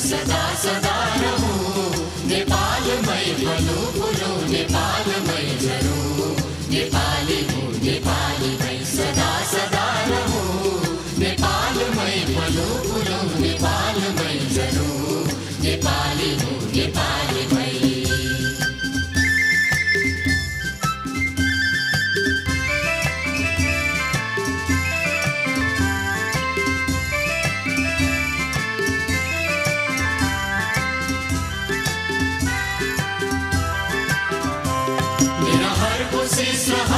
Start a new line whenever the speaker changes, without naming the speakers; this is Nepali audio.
सदा सदा रहूं, नेपालमै भलो फुलो नेपालमै झरौं, नेपाली हूँ नेपाली भई सदा सदा रहूं, नेपालमै भलो फुलो नेपालमै झरौं, नेपाली हूँ नेपाली भई। मेरा हर कोशिश रहा